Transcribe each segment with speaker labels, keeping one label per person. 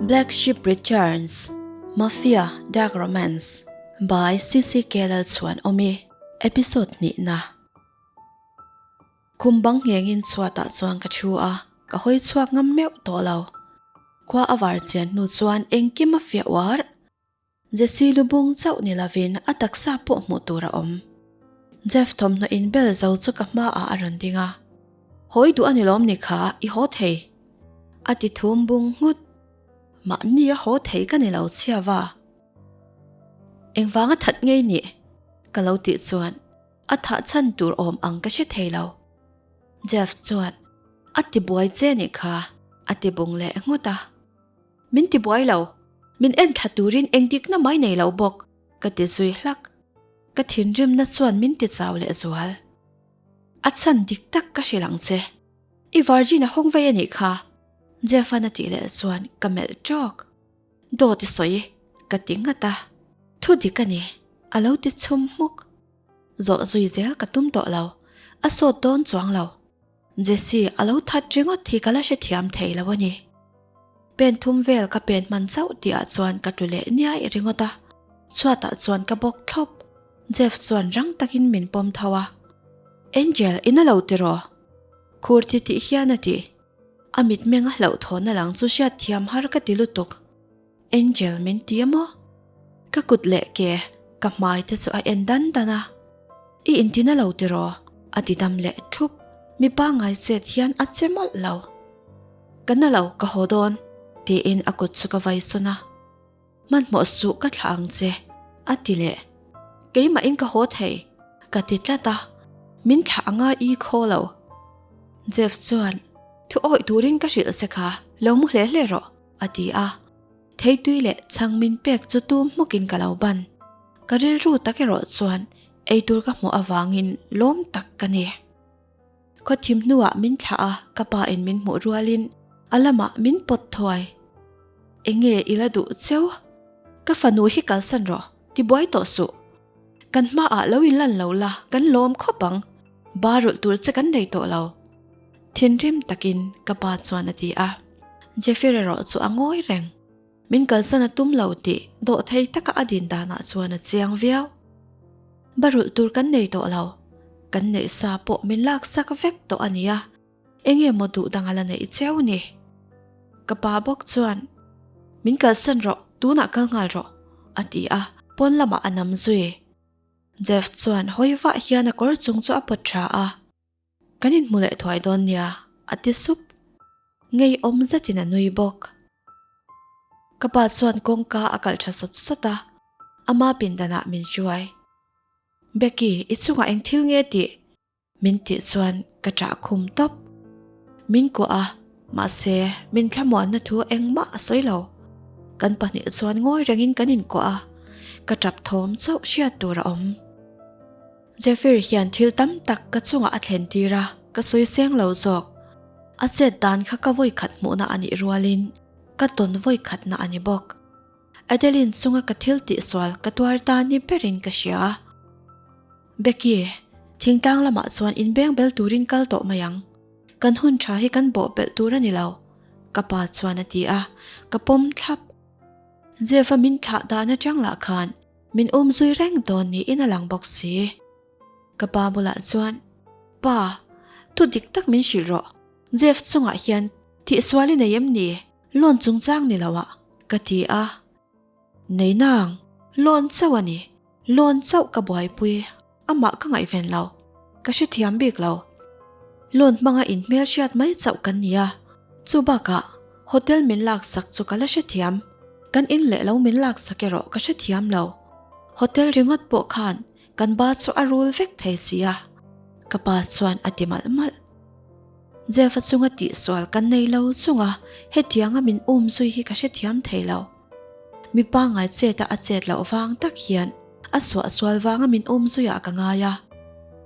Speaker 1: Black Sheep Returns, Mafia Dark Romance by CCK Lalchhuanawmi Episode hnihna. Khum bang nghengin chhuatah chuan ka thu a, ka hawi chhuak ngam meuh tawh lo. Khua a var chian hnu chuan engkim a fiah uar. Jesse lubung chauh ni lovin a taksa pawh hmuh tur a awm. Jeff thawmhnaw inbel zo chu ka hmaah a rawn ding a. Hawi duh a ni lawm ni kha, i haw thei. A ti thum bung nghut. Mahni a haw thei ka ni lo chhia va. Engvanga that ngei nih? Ka lo tih chuan a thah chhan tur awm ang ka hre thei lo. Jeff chuan a ti buai che nih kha, a ti bung leh nghut a. Min ti buai lo, min en thla turin eng dikna mai nei lo bawk, ka ti zui hlak. Ka thinrimna chuan min ti chau leh zual. A chhan dik tak ka hrilh ang che. I virgin a hawng vei a nih kha, Jeff-a'n a tih leh chuan ka melh ṭawk. Dawt i sawi, ka ti ngat a. Thu dik a ni, a lo ti chhum hmuk. Zawh zui zel ka tum tawh lo, a sawt dawn chuang lo. Jesse a lo that ringawt hi ka la hrethiam thei lo a ni. Pen thum vel ka pen hman chauh tihah chuan ka tlu leh niai ringawt a, chhuatah chuan ka bawk thlawp. Jeff chuan rang takin min pawm tho a. Angel, i na lo tiraw? Khur ti tih hian a ti. A mitmeng a hlauhthawn a lang chu hriatthiam har ka ti lutuk. Angel min ti a maw? Ka kut leh ke ka hmai te chu a en dan dan a. I intina lo tiraw? A ti dam leh thlup. Mi pangngai chet hian a che mawlh lo. Ka na lo, ka haw dawn, tiin a kut chu ka vai sawn a. Hmanhmawh suh ka thlah ang che, a ti leh. Keimahin ka haw thei, ka ti tlat a. Min thlah anga i khaw lo. Jeff chuan, Thu awih turin ka hrilh che kha, lo mu hle hle rawh. A ti a, theitui leh chhang min pek chu tum hmawkin ka lo ban. Ka rilru tak erawh chuan eitur ka hmuh avangin lawm tak ka ni. Khawthim hnuah min thlah a, ka pa in min hmuh rualin a lamah min pawt thuai. Enge i la duh cheu? Ka fanu hi kalsan rawh, tibuai tawh suh. Kan hmaah lo inlan lo la, kan lawm khawp ang. Ba rulh tur che kan nei tawh lo. Thinrim takin ka pa chuan a ti a. Jeffrey erawh chu a ngawi reng. Min kalsan a tum lo tih dawhthei taka a din danah chuan a chiang viau. Ba rulh tur kan nei tawh lo. Kan neih sa pawh min laksak vek tawh a nia. Enge maw duh dang a la neih cheu ni? Ka pa bawk chuan, Min kalsan rawh, tunah kal nghal rawh, a ti a, pawn lamah a nam zui. Jeff chuan hawi vah hian a kawr chung chu a pawt tha a. Kan inhmu leh thuai dawn nia, a ti sup. Ngeiawm zetin a nui bawk. Ka pa chuan kawngka a kalh tha sawt sawt a, ama pindanah min hruai. Becky, i chungah eng thil nge tih? Min tih chuan ka ṭah khum tawp. Min kuah a, mahse min thlamuanna thu engmah a sawi lo. Kan pahnih chuan ngawi rengin kan inkuah a, ka ṭap thawm chauh hriat tur a awm. Zephyr hian thil tam tak ka chungah a thlen tir a, ka sawi seng lo zawk. A chet dan kha ka vawi khat hmuhna a nih rualin ka tawn vawi khatna a ni bawk. Adeline chunga ka thil tihsual ka tuar ta ni berin ka hria. Becky, thingtlang lamah chuan inbeng bel turin kal tawh mai ang. Kan hun tha hi kan bawh belh tur a ni lo, ka pa chuan a ti a, ka pawm thlap. Jeff-a min thlah dan atang lah khan Min um zui reng dawn niin a lang bawk si. Ka pa bulah chuan, Pa, thu dik tak min hrilh rawh. Jeff chungah hian tihsual i nei em ni? Loan chungchang ni lo ah, ka ti a. Nei nang, loan chauh a ni. Loan chauh ka buaipui, amah ka ngaihven lo. Ka hrethiam bik lo. Loan hmanga inhmel hriat mai chauh kan ni a. Chu bakah, hotel min laksak chu ka la hrethiam. Kan in leh lo min laksak erawh ka hrethiam lo. Hotel ringawt pawh khan kan ba chu a rul vek thei si a, ka pa chuan a ti malh malh. Jeff-a chunga tihsual kan nei lo chunga hetianga min um zui hi ka hrethiam thei lo. Mi pangngai chet a a chet loh vang tak hian a suahsual vanga min um zuiah ka ngai a.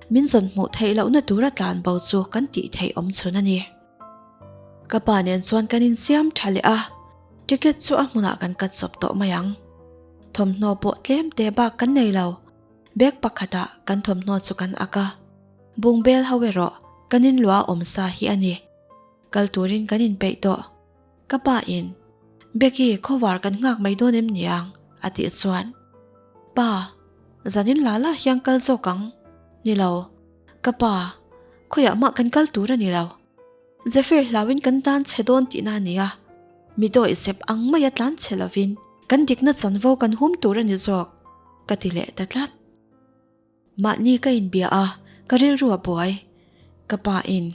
Speaker 1: Min zawn hmuh theih lohna tura tlan bo chu kan tih theih awm chhun a ni. Ka pa nen chuan kan insiam tha leh a, ticket chu a hmunah kan cut chawp tawh mai ang. Thawmhnaw pawh tlem te bak kan nei lo, bag pakhatah kan thawmhnaw chu kan ak a. Bungbel ho erawh kan inluah awm sa hi a ni. Kal turin kan inpeih tawh. Ka pa in. Becky, khawvar kan nghak mai dawn em niang? a tih chuan, Pa, zanin la la hian kal zawk ang. Ni lo, ka pa, khawiah mah kan kal tur a ni lo. Zephyr hlauin kan tan chhe dawn tihna a ni a, mi dawih zep ang maia tlan chhe lovin kan dikna chanvo kan hum tur a ni zawk, ka ti leh ta tlat. Mahni ka inbia a, ka rilru a buai. Ka pa in,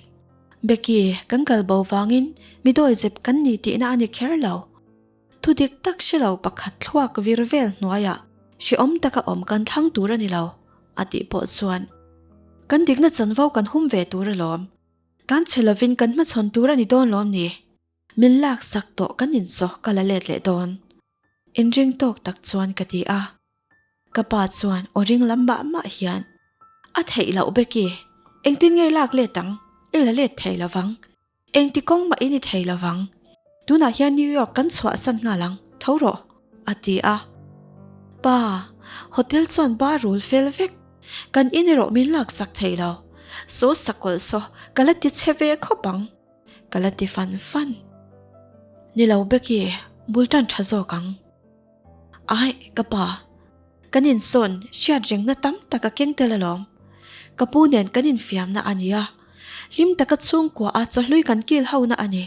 Speaker 1: Becky, kan kal bo vangin mi dawi zep kan ni tihna a ni kher lo. Thu dik tak hre lo pakhat thluak vir vel hnuaiah hrehawm taka awm kan thlang tur a ni lo, a tih pawh chuan kan dikna chanvo kan hum ve tur alawm. Tlan chhe lovin kan hmachhawn tur a ni dawn lawm ni? Min laksak tawh kan insaw ka la let leh dawn. Inring tawk tak chuan ka ti a. Ka pa chuan aw ring lam mah mah hian, A theih loh Becky, engtin nge lak let ang? I la let thei lo vang. Engti kawng mah i ni thei lo vang. Tunah hian New York kan chhuahsan nghal ang, tho rawh, a ti a. Pa, hotel chuan ba rul fel vek. Kan in erawh min laksak thei lo. Saw sakawlh saw, ka la ti chhe ve khawp ang. Ka la ti fan fan. Ni lo Becky, bul tan tha zawk ang. Ai, ka pa, kan insawn hriat rengna tam tak a keng tel alawm. Ka pu nen kan infiamna a ni a, hlim taka chhungkua a chawhlui kan kil hona a ni.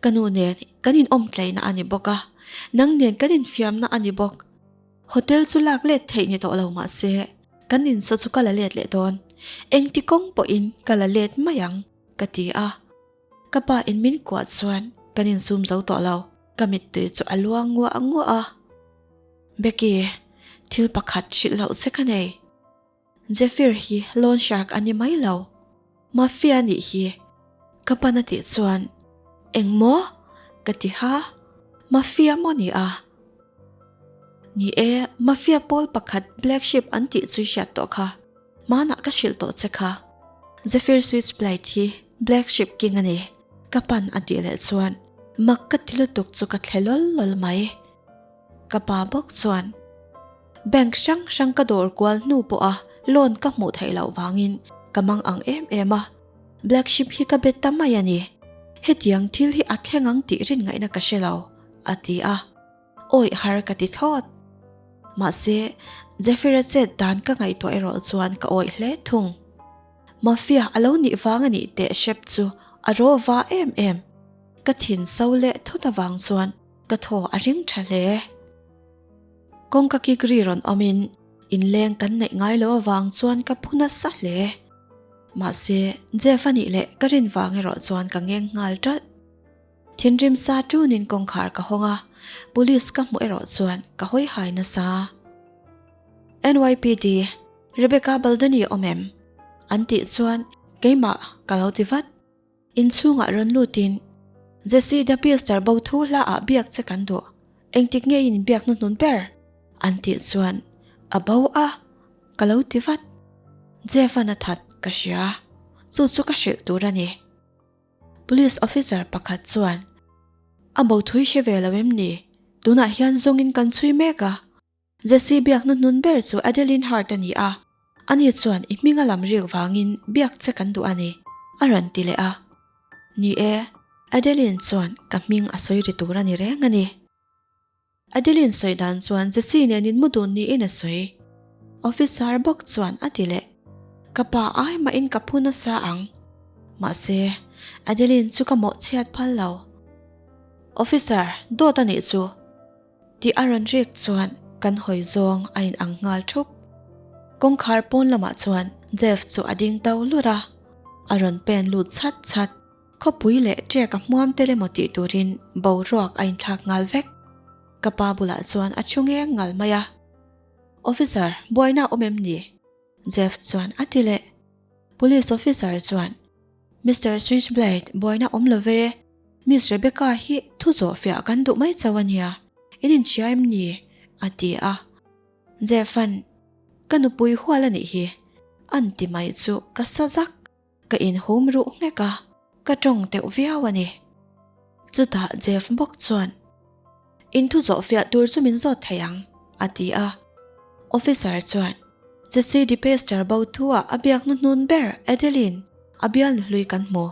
Speaker 1: Ka nu nen kan inawmtleina a ni bawk a, nang nen kan infiamna a ni bawk. Hotel chu lak let theih ni tawh lo mah se, kan insaw chu ka la let leh dawn. Engti kawng pawhin ka la let mai ang, ka ti a. Ka pa in min kuah chuan kan insum zo tawh lo, ka mittui chu a luang nguah nguah a. Becky, thil pakhat hrilh loh che ka nei. Zephyr hi loan shark a ni mai lo, mafia nih hi. Ka pan a tih chuan, Eng maw? ka ti ha, mafia maw ni a? Ni e, mafia pawl pakhat Black Sheep an tih chu i hriat tawh kha. Hmanah ka hrilh tawh che kha. Zephyr Switchblade hi Black Sheep King a ni, ka pan a tih leh chuan mak ka ti lutuk chu ka thle lawl lawl mai. Ka pa bawk chuan bank hrang hrang ka dawr kual hnu pawha loan ka hmuh theih loh vangin ka mang ang em em a, Black Sheep hi ka bet ta mai a ni. Hetiang thil hi a thleng ang tih rin ngaihna ka hre lo, a ti a. Awih har ka ti thlawt. Mahse, Zephyr-a chet dan ka ngaihtuah erawh chuan ka awih hle thung. Mafia a lo nih vang a nih teh hrep chu a raw va em em. Ka thin so leh thut avang chuan ka thaw a ring tha hle. Kawngka kik ri rawn awmin inleng kan neih ngai lo avang chuan ka phu nasa hle. Mahse, Jeff a nih leh ka rin vang erawh chuan ka ngeng nghal ṭalh. Thinrim sa ṭunin kawngkhar ka hawng a, police ka hmuh erawh chuan ka hawi hai nasa. NYPD, Rebecca Baldoni awm em? An tih chuan keimah ka lo ti vat. Inchhungah rawn lutin, Jesse the Pister bo thu hla ah biak che kan duh, engtik nge in biak hnuhnun ber? An tih chuan a bo a, ka lo ti vat. Jeff-a'n a that ka hria, chu chu ka hrilh tur a ni. Police officer pakhat chuan, A bo thui hre ve lo em ni? Tunah hian zawngin kan chhui mek a. Jesse biakna hnun ber chu Adeline Hart a ni a, ani chuan i hming a lam rik vangin biak che kan duh a ni, a rawn ti leh a. Ni e, Adeline chuan ka hming a sawi ri tur a ni reng a ni. Adeline sawi dan chuan Jesse nen in mu dun niin a sawi. Officer bawk chuan a ti leh. Ka pa ai mahin ka phu nasa ang. Mahse, Adeline chu ka mawhchhiat phal lo. Officer, dawt a nih chu. Tih a rawn rik chuan kan hawi zawng a in ang nghal thup. Kawngkhar pawn lamah chuan Jeff chu a ding to lut a, a rawn pen lut chhat chhat. Khawpui leh ṭek a hmuam tel emaw tih turin boruak a inthlak nghal vek. Ka pa bulah chuan a thu ngeng ngal mai a. Officer, buaina a awm em ni? Jeff chuan a ti leh. Police officer chuan, Mister Switchblade, buaina awm lo ve. Miss Rebecca hi thu zawh fiah kan duh mai chauh a nia. In inhria em ni? a ti a. Jeff-a'n, Ka nupui hual a nih hi, a'n ti mai chu ka sa zak. Ka inhum ruh nghek a, ka tawng teuh viau a ni. Chutah Jeff bawk chuan, In thu zawh fiah tur chu min zawt thei ang, a ti a. Officer chuan, Jesse DePester bo thu ah a biak hnuhnun ber Adeline, a bialnu hlui kan hmu.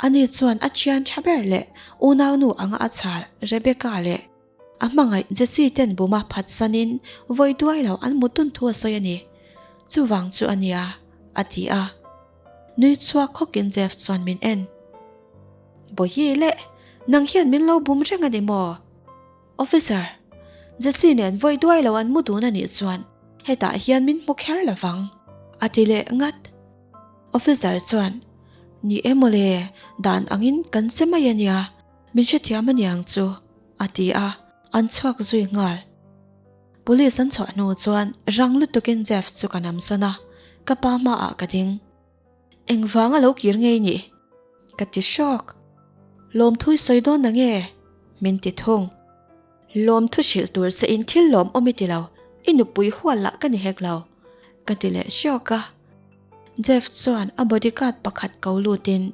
Speaker 1: Ani chuan a thian tha ber leh unaunu anga a chhal Rebecca leh a hmangaih Jesse ten buma phatsanin vawi duai lo an mut dun thu a sawi a ni. Chuvang chu a nia, a ti a. Nui chhuak hawkin Jeff chuan min en. Bawihi leh, nang hian min lo bum reng a ni maw? Officer, Jesse nen vawi duai lo an mu dun a nih chuan hetah hian min hmu kher lo vang, a ti leh ngat. Officer chuan, Ni e mawle, dan angin kan che mai a nia, min hrethiam a niang chu, a ti a, an chhuak zui nghal. Police an chhuah hnu chuan rang lutukin Jeff chu ka namsawn a, ka pa hmaah ka ding. Engvang a lo kir ngei nih? Ka ti hrawk. Lawmthu i sawi dawn na nge? Min ti thung. Lawmthu hrilh tur che in thil lawm awm i ti lo, i nupui hual lah ka ni hek lo. Ka ti leh hrawk a. Jeff chuan a bodyguard pakhat ko lutin,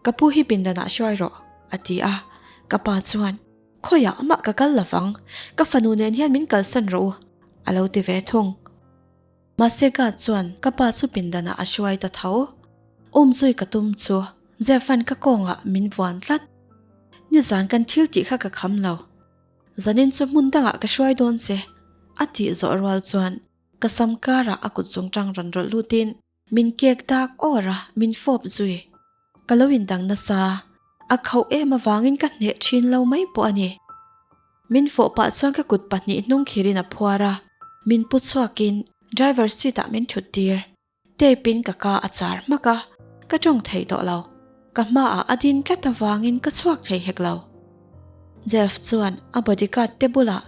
Speaker 1: Ka pu hi pindanah hruai rawh, a ti a. Ka pa chuan, Khawiah mah ka kal lovang, ka fanu nen hian min kalsan rawh u, a lo ti ve thung. Mahse guard chuan ka pa chu pindanah a hruai ta tho. Umzui ka tum chu Jeff-a'n ka kawngah min vuan tlat. Nizan kan thil tih kha ka kham lo. Zanin chu hmun dangah ka hruai dawn che, a tih zawh rual chuan ka sam karah a kut zungtang rawn rawlh lutin min kek dak awr a, min fawp zui. Ka lo indang nasa, a khauh em avangin ka hneh thin lo mai pawh a ni. Min fawh pah chuan ka kut pahnih hnung khirin a phuar a, min pu chhuakin driver seat ah min thut tir. Tape in ka ka a char hmak a, ka tawng thei tawh lo. Ka hmaah a din tlat avangin ka chhuak thei hek lo. Jeff chuan a bodyguard te bulah,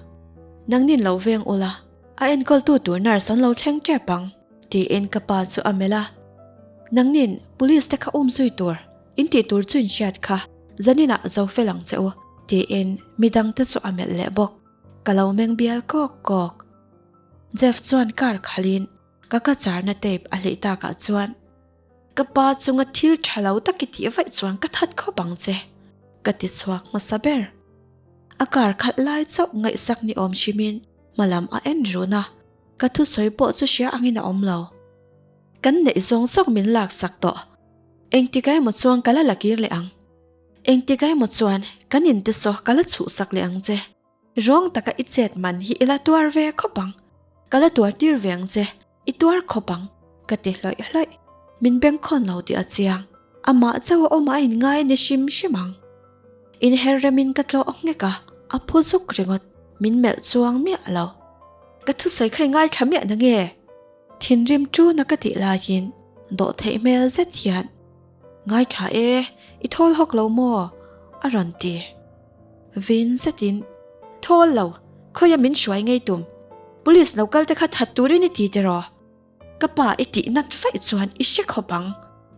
Speaker 1: Nangnin lo veng ula, a enkawltu tur nurse an lo thleng tep ang, tiin ka pa chu a melh a. Nangnin police te kha um zui tur, in tih tur chu in hriat kha, zaninah zo fel ang che u, tiin midangte chu a melh leh bawk. Ka lo meng bial kawk kawk. Jeff chuan car khalhin ka ka charna tape a hlih takah chuan, Ka pa chunga thil tha lo tak i tih vaih chuan ka that khawp ang che, ka ti chhuak hmasa ber. A car khalh lai chauh ngaihsak ni awm hrimin hmalam a en run a, ka thusawi pawh chu hria angin a awm lo. Kan neih zawng zawng min laksak tawh. Engtik ah emaw chuan ka la la kir leh ang. Engtik ah emaw chuan kan inte saw ka la chhuhsak leh ang che. Rawng taka i chet man hi i la tuar ve khawp ang. Ka la tuar tir ve ang che, i tuar khawp ang, ka ti hlawih hlawih. Min bengkhawn lo tih a chiang. Amah chauh a awm a inngai a ni hrim hrim ang. Inher remin ka tlawh nghek a, a phu zuk ringawt. Min melh chuang miah lo. Ka thusawi kha i ngaithla miah na nge? Thinrim ṭuna ka tih laiin dawh theih hmel zet hian, Ngaithla e, i thawl hawk lo maw? a rawn ti. Vin zetin, Thawl lo, khawia min hruai ngei tum? Police lo kal te kha that turin i ti tiraw? Ka pa i tih nat faih chuan i hre khawp ang,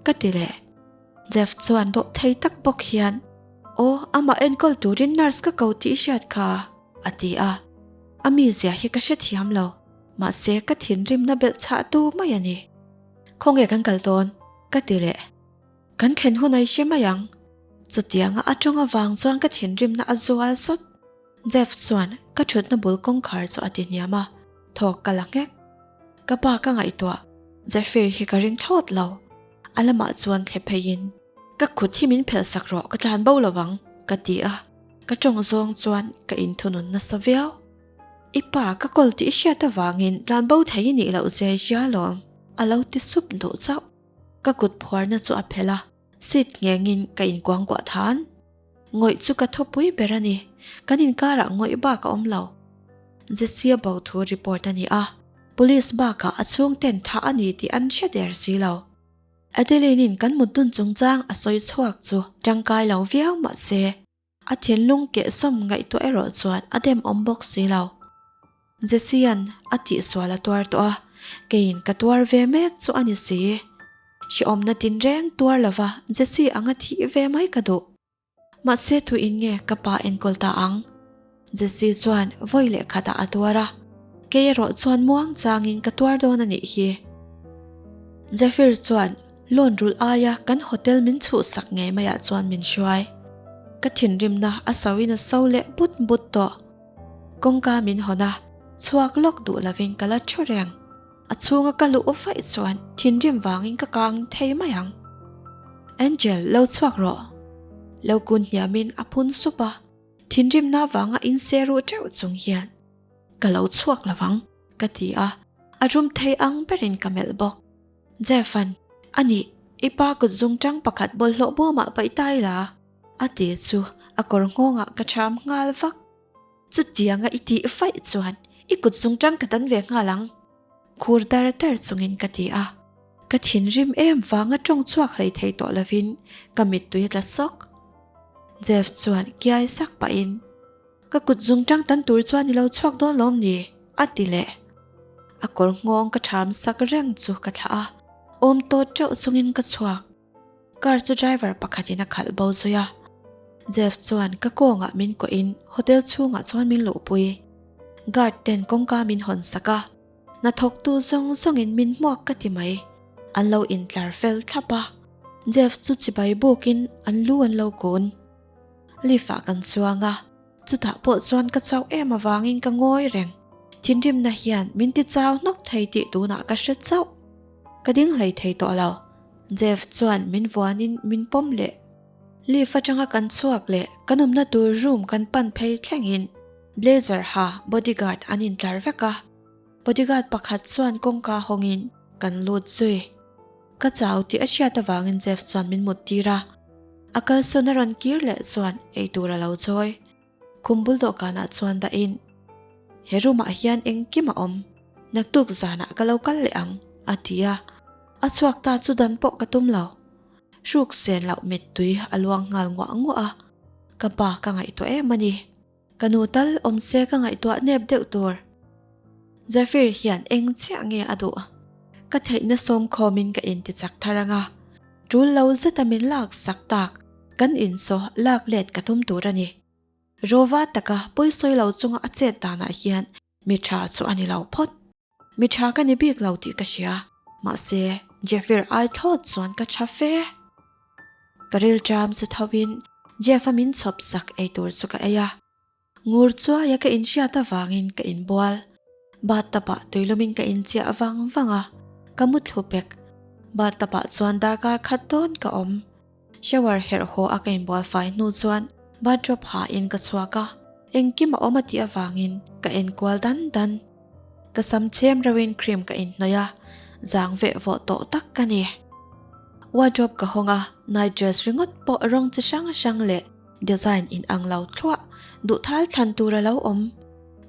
Speaker 1: ka ti leh. Jeff chuan dawh thei tak bawk hian, Aw, amah enkawl turin nurse ka ko tih i hriat kha, a ti a. A mizia hi ka hrethiam lo. Mahse ka thinrimna belh chhah tu mai a ni. Khawnge kan kal dawn? Ka ti leh. Kan thlen hun a i hre mai ang. Chutianga a tawng avang chuan ka thinrimna a zual sawt. Jeff chuan ka thutna bul kawngkhar chu a ti hniam a, thawk ka la nghek. Ka pa ka ngaihtuah, Jeffrey hi ka ring thlawt lo. A lamah chuan thle pheiin, Ka kut hi min phelh sak rawh, ka tlan bo lo ang, ka ti a. Ka tawng zawng chuan ka inthunun nasa viau. I pa ka kawl tih i hriat avangin tlan bo thei i nih loh zia i hria alawm, a lo ti sup duh chauh. Ka kut phuarna chu a phelh a, seat nghengin ka inkuangkuah than. Ngawih chu ka thupui ber a ni, kan inkarah ngawih bak a awm lo. Jesse-a bo thu report a ni a, police bakah a chhungten thah a ni tih an hre der si lo. Adeline-in kan mut dun chungchang a sawi chhuak chu tangkai lo viau mah se, A thinlung kehsawm ngaihtuah erawh chuan a dem awm bawk si lo. Jesse-a'n a tihsual a tuar tawh a, keiin ka tuar ve mek chu a ni si. Hrehawmna tinreng tuar lova Jesse anga thih ve mai ka duh. Mahse thuin nge ka pa enkawl ta ang? Jesse chuan vawi leh khatah a tuar a, kei erawh chuan muang changin ka tuar dawn a nih hi. Zephyr chuan Loan rulh aia kan hotel min chhuhsak ngei maiah chuan min hruai. Ka thinrimna a soin a so leh but but tawh. Kawngka min hawn a, chhuak lawk duh lovin ka la thu reng. A chhunga ka luh vaih chuan thinrim vangin ka kang thei mai ang. Angel, lo chhuak rawh. Lo kun hniamin a phun sup a, thinrimna vanga inse ruh teuh chung hian, Ka lo chhuak lo ang, ka ti a, a rum thei ang berin ka melh bawk. Jeff-a'n, A nih, i pa kut zungṭang pakhat bawlhhlawh bawmah paih ta ila? A ti chu a kawr nghawngah ka ṭham nghal vak. Chutianga i tih faih chuan i kut zungṭang ka dan ve nghal ang. Khur dar dar chungin ka ti a. Ka thinrim em vanga ṭawng chhuak hlei thei tawh lovin ka mittui a tla sawk. Jeff chuan kiai sak pahin, Ka kut zungṭang tan tur chuan i lo chhuak dawn lawm ni? a ti leh. A kawr nghawng ka ṭham sak reng chu ka thlah a, awm tawt ṭeuh chungin ka chhuak. Car chu driver pakhatin a khalh bo zui a. Jeff chuan ka kawngah min kuahin hotel chhungah chuan min luhpui. Guard ten kawngka min hawn sak a, hnathawktu zawng zawngin min hmuak ka ti mai. An lo intlar fel thlap a, Jeff chu chibai bukin an lu an lo kun. Lift ah kan chuang a, chutah pawh chuan ka chauh em avangin ka ngawi reng. Thinrimna hian min ti chau hnawk thei tih tunah ka hre chauh. Ka ding hlei thei tawh lo. Jeff chuan min vuanin min pawm leh. Lift atanga kan chhuak leh kan awmna tur room kan pan phei thlengin blazer ha bodyguard an intlar vek a. Bodyguard pakhat chuan kawngka hawngin kan lut zui. Ka chau tih a hriat avangin Jeff chuan min mut tir a. A kalsawn a rawn kir leh chuan eitur a lo chawi. Khum bul dawhkanah chuan dahin, He room ah hian engkim a awm, naktuk zanah ka lo kal leh ang, a ti a. A chhuak ta chu dan pawh ka tum lo. Hruk sen loh mittui a luang nghal nguah nguah a, ka pa ka ngaihtuah em a ni. Ka nu tal awm se ka ngaihtuah nep deuh tur. Zephyr hian eng chiah nge a duh? Ka theihna sawm khawmin ka inti chak thar ang a, tul lo zeta min lak sak tak kan insaw lak let ka tum tur a ni. Rova taka pawisawi lo chunga a chet danah hian mi tha chu a ni lo phawt. Mi tha ka ni bik lo tih ka hria, mahse Jeffir ai thlawt chuan ka tha fe. Ka rilṭam chu tho in Jeff-a min chhawp sak ei tur chu ka ei a. Ngur chuaia ka inhriat avangin ka inbual. Bathtub ah tuilumin ka inchiah vang vang a, ka mu thlu pek. Bathtub ah chuan darkar khat dawn ka awm. Shower herh haw a ka inbual fai hnu chuan bathrobe ha in ka chhuak a, engkim a awm a tih avangin ka enkual dan dan. Ka sam chhem reuhin cream ka inhnawih a, zang veh vawh tawh tak ka ni. Wardrobe ka hawng a, night dress ringawt pawh rawng chi hrang hrang leh design in ang lo thluah duhthal thlan tur a lo awm.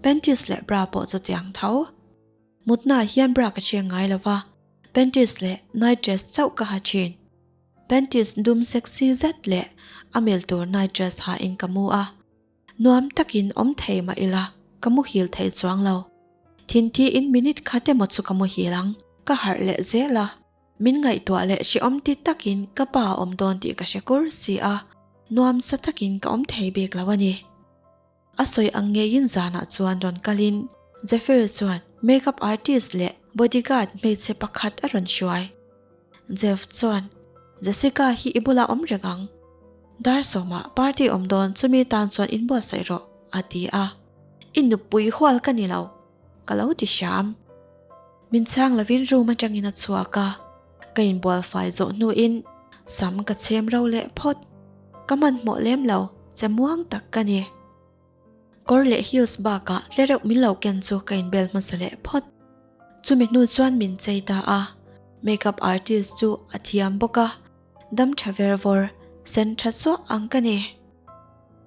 Speaker 1: Panties leh bra pawh chutiang tho. Mutnaah hian bra ka chheng ngai lo va, panties leh night dress chauh ka ha thin. Panties dum sexy zet leh a mil tur night dress ha in ka mu a. Nuam takin awm thei mah ila ka muhil thei chuang lo. Thinthi in minute khat emaw chu ka muhil ang, ka harh leh zel a. Min ngaihtuah leh hrehawm ti takin ka pa a awm dawn tih ka hre kur si a, nuam sa takin ka awm thei bik lo a ni. A sawi ang ngeiin zanah chuan rawn kalin Zephyr chuan makeup artist leh bodyguard hmeichhe pakhat a rawn hruai. Jeff chuan, Jessica hi i bulah awm reng ang. Dar sawmah party awm dawn chumi tan chuan inbuatsaih rawh, a ti a. I nupui hual ka ni lo, ka lo ti hram. Min chhang lovin room atangin a chhuak a, ka inbual fai zawh hnuin sam ka chhem ro leh phawt. Ka hmanhmawh lem lo, che muang tak ka ni. Kawr leh heels bakah tle reuh min lo ken chu ka inbel hmasa leh phawt. Chumi hnu chuan min chei ta a, makeup artist chu a thiam bawk a, dam tha ver vawr, sen tha chuah ang ka ni.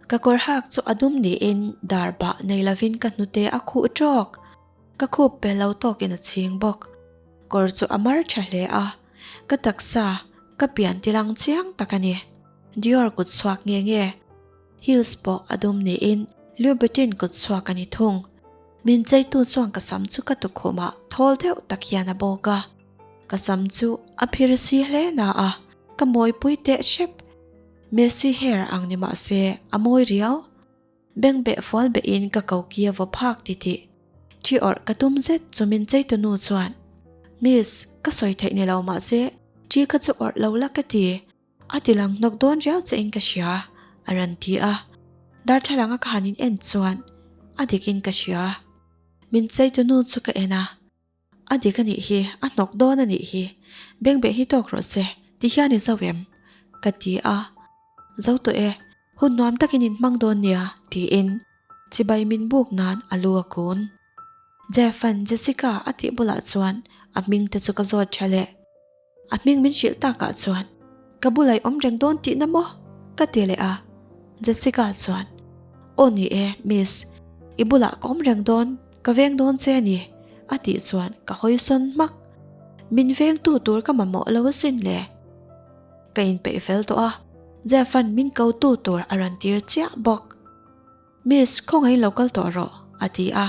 Speaker 1: Ka kawr hak chu a dum niin dar bah nei lovin ka hnute a khuh tawk. Ka khup pe lo tawkin a chhing bawk. Kawr chu a mar tha hle a, ka taksa ka pian tilang chiang tak a ni. Dior kut chhuak nge nge, heels pawh a dum niin Louboutin kut chhuak a ni thung. Min cheitu chuan ka sam chu ka tukhumah thawl deuh tak hian a bawk a. Ka sam chu a phir si hle na a, ka mawipui teh hrep. Messi hair ang ni mah se a mawi riau. Bengbeh fual behin ka ko ki a vaw phak ti tih. Thi awrh ka tum zet chu min cheitu nu chuan, Miss, ka sawi theih ni lo mahse thi kha chu awrh lo la ka ti. A ti lang hnawk dawn riau che in ka hria, a rawn ti a. Darthlalang a ka han in en chuan a dik in ka hria. Min cheitu nu chu ka en a. A dik a nih hi, a hnawk dawn a nih hi. Bengbeh hi tawk rawh se, ti hian i zo em? Ka ti a. Zo tawh e, hun nuam takin in hmang dawn nia, tiin chibai min buk nan a lu a kun. Jeff-a'n Jessica a tih bulah chuan a hming te chu ka zawt tha leh. A hming min hrilh takah chuan ka bulah i awm reng dawn tihna maw? ka ti leh a. Jessica chuan, Aw ni e, Miss, i bulah ka awm reng dawn, ka veng dawn che a ni, a tih chuan ka hawi sawn hmak. Min vengtu tur ka mamawh lo asin le. Ka inpeih fel tawh a, Jeff-a'n min ko tu tur a rawn tir chiah bawk. Miss, khawngaih lo kal tawh rawh, a ti a.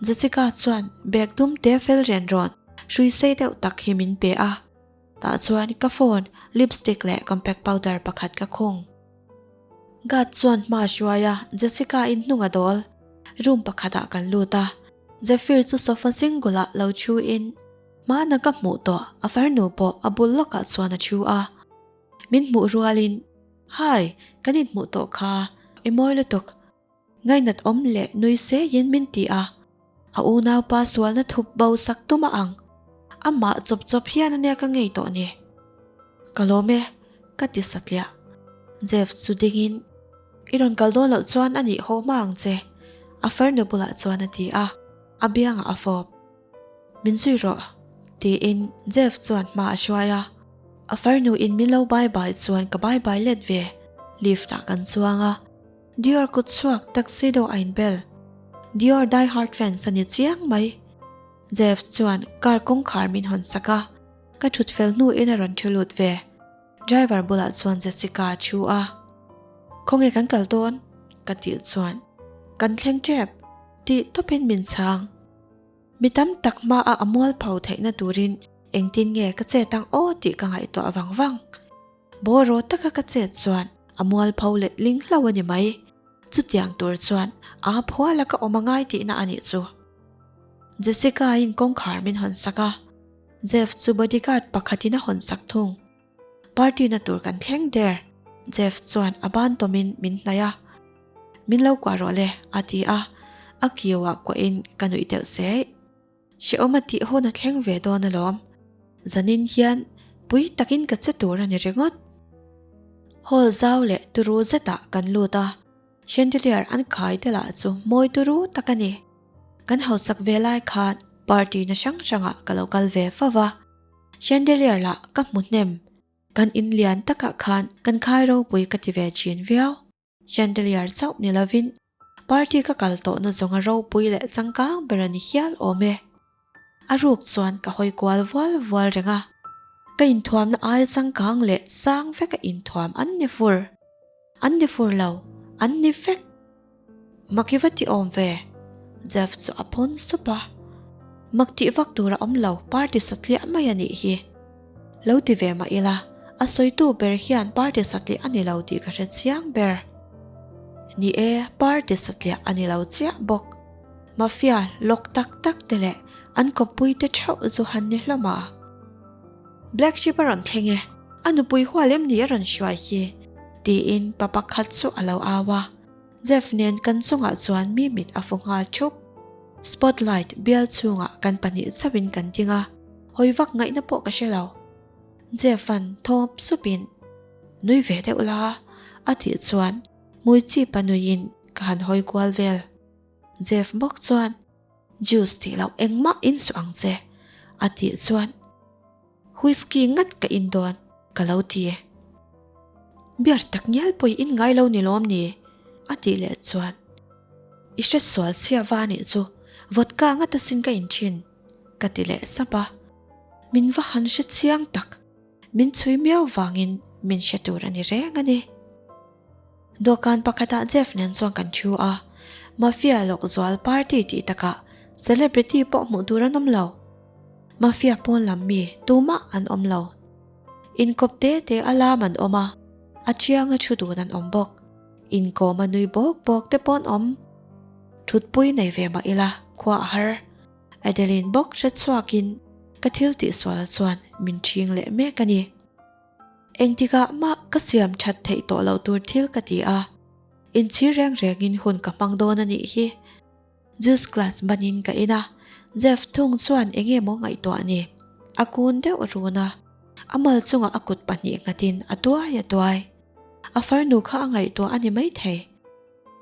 Speaker 1: Jessica chuan bag dum te fel ren rawn hrui sei deuh tak hi min pe a. Tah chuan ka phone, lipstick leh compact powder pakhat ka khung. Guard chuan hma a hruai a, Jessica in hnung a dawl. Room pakhatah kan lut a, Zephyr chu sofa single ah lo thu in hmana ka hmuh tawh a farnu pawh a bul lawkah chuan a thu a. Min hmuh rualin, Hi, kan inhmuh tawh kha, i mawi lutuk. Ngainat awm leh nui seiin min ti a, a unaupa sualna thup bo sak tum a ang. Amah chawp chawp hian ania ka ngei tawh ni. Ka lawm e, ka ti satliah. Jeff chu dingin, I rawn kal dawn loh chuan a nih haw hma ang che, a farnu bulah chuan a ti a, a biangah a fawp. Min zui rawh, tiin Jeff chuan hma a hruai a. A farnu in min lo bye bye chuan ka bye bye let ve. Lift ah kan chuang a. Dior kut chhuak tuxedo a inbel. Dior die hard fans a ni chiang mai. Jeff chuan car kawngkhar min hawn sak a. Ka thut fel hnu in a rawn thu lut ve. Driver bulah chuan Jessica a thu a. Khawnge kan kal dawn? Ka tih chuan kan thleng tep tih tawpin min chhang. Mi tam tak hmaah a mualpho theihna turin engtin nge ka chet ang aw tih ka ngaihtuah vang vang. Bawraw taka ka chet chuan a mualpho letling hlo a ni mai. Chutiang tur chuan aa phuala ka awm a ngai tihna a nih chu. Jessica-in kawngkhar min hawn sak a, Jeff chu bodyguard pakhatin a hawn sak thung. Party na tur kan thleng der, Jeff chuan a ban tawmin min hnaih a. Min lo kuah rawh le, a ti a, a kiuah kuahin ka nuih deuh seih. Hrehawm a tih hun a thleng ve dawn alawm. Zanin hian pui takin ka che tur a ni ringawt. Hall zau leh turu zetah kan lut a, chandelier an khai te lah chu mawi turu tak a ni. Kan hausak ve lai khan party na hrang hrangah ka lo kal ve fo va, chandelier lah ka hmu hnem. Kan in lian takah khan kan khai ropui ka ti ve thin viau. Chandelier chauh ni lovin party ka kal tawhna zawnga ropui leh changkang ber a ni hial awm e. A ruk chuan ka hawi kual vual vual reng a, ka inthuamna aia changkang leh sang veka inthuam an ni fur. An ni fur lo, an ni vek. Mak i va ti awm ve? Jeff chu a pawn sup a. Mak tih vak tur a awm lo, party satliah mai a nih hi. Lo ti ve mah ila, a sawitu ber hian party satliah a ni lo tih ka hre chiang ber. Ni e, party satliah a ni lo chiah bawk. Mafia lawk tak tak te leh an kawppui te theuh chu han ni hlawm a. Black Sheep a rawn thleng e, a nupui hual em ni a rawn hruai khi? tiin pa pakhat chu a lo au a. Jeff nen kan chungah chuan mi mit a fu nghal thup. Spotlight bial chhungah kan pahnih chauhin kan ding a, hawi vak ngaihna pawh ka hre lo. Jeff-a'n thawp supin, Nui ve deuh la, a tih chuan hmui chip a nuiin ka han hawi kual vel. Jeff bawk chuan, Juice tih loh engmah in suh ang che, a tih chuan, Whisky ngat ka in dawn, ka lo ti. Beer tak ngial pawh i in ngai lo ni lawm ni? a tih leh chuan, I hre sual chhia va nih chu, vodka ngat asin ka in thin, ka ti leh sap a. Min va han hre chiang tak, min chhui miau vangin min hre tur a ni reng a ni. Dawhkan pakhatah Jeff nen chuan kan thu a, Mafia lawk zual party tih takah celebrity pawh hmuh tur an awm lo. Mafia pawn lam mi tumah an awm lo. Inkawp te te a lam an awm a, a thianga thu dun an awm bawk. Inkawm a nui bawk bawk te pawh an awm. Thutpui nei ve mah ila khua a har. Adeline bawk hre chhuakin ka thil tihsual chuan min ṭhing leh mek a ni. Engtikah mah ka siam that theih tawh loh tur thil ka ti a, inchhir reng rengin hun ka hmang dawn a nih hi. Juice glass banin ka in a, Jeff thung chuan eng nge maw ngaihtuah ni? A kun deuh run a. A mal chungah a kut pahnih nghatin a tuai a tuai. A farnu kha a ngaihtuah a ni maithei.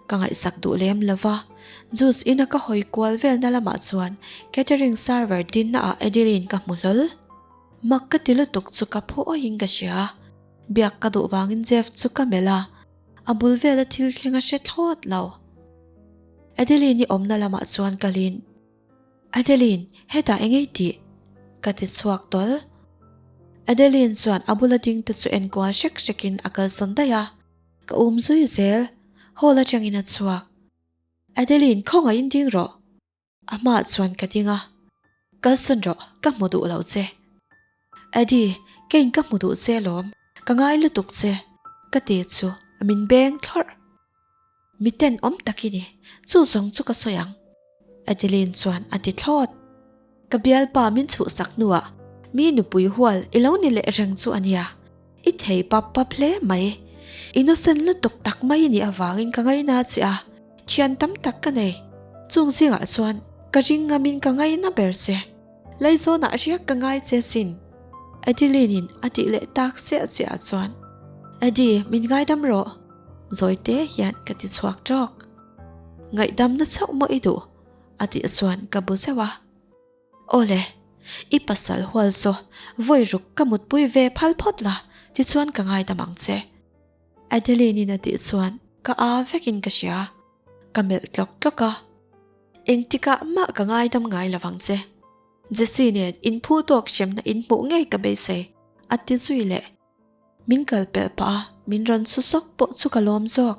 Speaker 1: Ka ngaihsak duh lem lo va, juice ina ka hawi kual velna lamah chuan catering server dinna ah Adeline ka hmu hlawl. Mak ka ti lutuk chu ka phu awiin ka hria. Biak ka duh vangin Jeff chu ka melh a, a bul vela thil thleng a hre thlawt lo. Adeline-i awmna lamah chuan kalin. Adeline, hetah eng ei tih? Ka ti chhuak tawl. Adeline chuan a bula ding te chu enkual hrek hrekin a kalsawn daih a, ka um zui zel. Hall atangin a chhuak. Adeline, khawngaihin ding rawh. A hmaah chuan ka ding a. Kalsawn rawh, ka hmu duh lo che. Adi, keiin ka hmu duh che alawm, ka ngai lutuk che, ka ti chu min beng thlawrh. Mi tenawm tak i ni, chu zawng chu ka sawi ang. Adeline chuan a ti thlawt. Ka bialpa min chhuhsak hnuah mi nupui hual i lo ni leh reng chu a nia. I thei pap pap hle mai. Innocent lutuk tak mai i nih avangin ka ngaina che a, thian tam tak ka nei. Chung zingah chuan ka ring ngamin ka ngaina ber che. Laizawnah riak ka ngai che sin. Adeline-in a tih leh tak siah siah chuan, Adi, min ngaidam rawh. Zawi te hian ka ti chhuak tawk. Ngaihdamna chauh maw i duh? A tih chuan ka bu zeuh a. Aw le, i pasal hual saw vawi ruk ka mutpui ve phal phawt la, tichuan ka ngaidam ang che. Adeline-in a tih chuan ka aa vekin ka hria. Ka melh tlawk tlawk a. Engtikah mah ka ngaidam ngai lo vang che. Jesse nen inphu tawk hremna inhmuh ngei ka beisei, a ti zui leh. Min kal pelh pah a, min rawn su sawk pawh chu ka lawm zawk.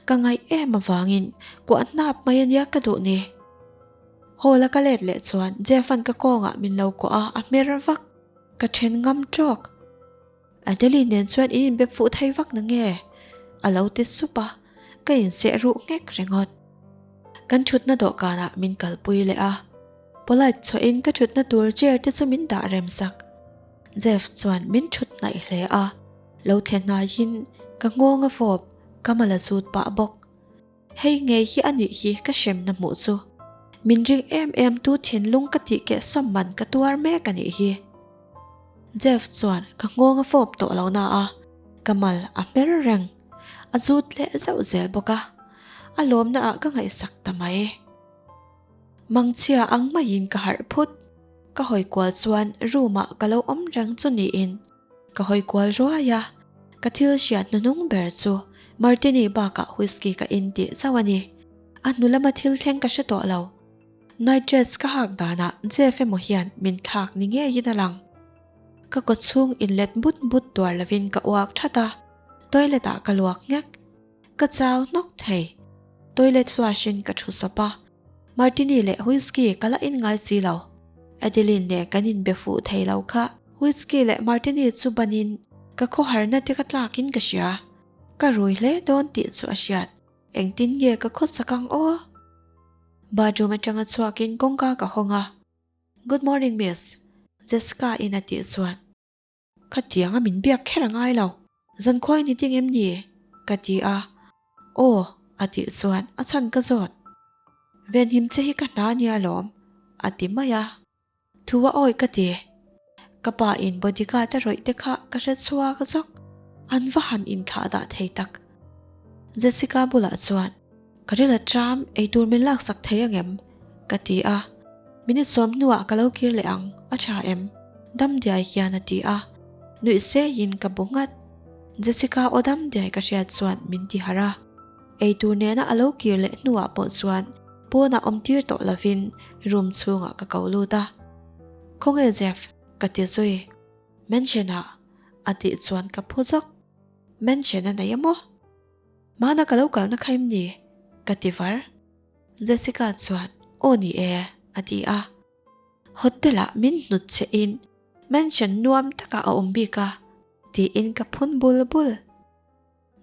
Speaker 1: Ka ngaih em avangin kuah hnap mai ania ka duh ni. Hall a ka let leh chuan Jeff-a'n ka kawngah min lo kuah a, a hmer vak. Ka then ngam tawk. Adeline nen chuan in inbe fuh thei vak na nge? A lo ti sup a, ka inseh ruh nghek ringawt. Kan thutna dawhkanah min kalpui leh a, polite chhuahin ka thutna tur chair te chu min dah rem sak. Jeff chuan min thut hnaih hle a, lo thle hnaiin ka nghawng a fawp, ka mal a zut pah bawk. Hei ngei hi a nih hi ka hremna hmuh chu. Min ring em em tu thinlung ka tih keh sawm man ka tuar mek a nih hi. Jeff chuan ka nghawng a fawp tawh lo na a, ka mal a hmer reng. A zut leh zauh zel bawk a, a lawmna ah ka ngaihsak ta mai. Mangchhia ang maiin ka harh phut. Ka hawi kual chuan room ah ka lo awm reng chu niin ka hawi kual ruai a, ka thil hriat hnuhnung ber chu Martini bakah whisky ka in tih zauh a ni. A hnu lama thil thleng ka hre tawh lo. Night dress ka hak danah Jeff emaw hian min thlak ni ngeiin a lang. Ka kawchhung inlet but but tuar lovin ka uak that a, toilet ah ka luak nghek. Ka chau hnawk thei. Toilet flush in ka thu sawp a, Martini leh Whisky ka la in ngai si lo. Adeline nen kan inbe fuh thei lo kha. Whisky leh Martini chu banin ka khawharna te ka tlakin ka hria. Ka rui hle dawn tih chu a hriat. Engtin nge ka khawsak ang aw? Bathroom atanga chhuakin kawngka ka hawng a. Good morning miss, Jessica in a tih chuan. Khatianga min biak kher a ngai lo. Zankhuai ni ding em ni? Ka ti a. Aw, a tih chuan a chhan ka zawt. Venhim che hi ka hna nia lawm, a ti mai a. Thu a awi ka ti. Ka pa in bodyguard a rawih te kha ka hre chhuak zawk. An va han inthlah dah thei tak. Jessica bulah chuan Ka ril a ṭam, eitur min laksak thei angem? Ka ti a. Minute sawm hnuah ka lo kir leh ang, a ṭha em? Dam diai hian a ti a. Nuih seiin ka bu nghat. Jessica aw dam diai ka hriat chuan min ti harh a. Eitur nena a lo kir leh hnuah pawh chuan pawnah awm tir tawh lovin room chhungah ka ko lut a. Khawnge Jeff? Ka ti zui. Mansion-ah a tih chuan ka phu zawk. Mansion a nei a maw? Hmana ka lo kalna kha em ni? Ka ti var. Jessica chuan, Aw ni e, a ti a. Hotel-ah min hnut che in mansion nuam takah a awm bik a, tiin ka phun bul bul.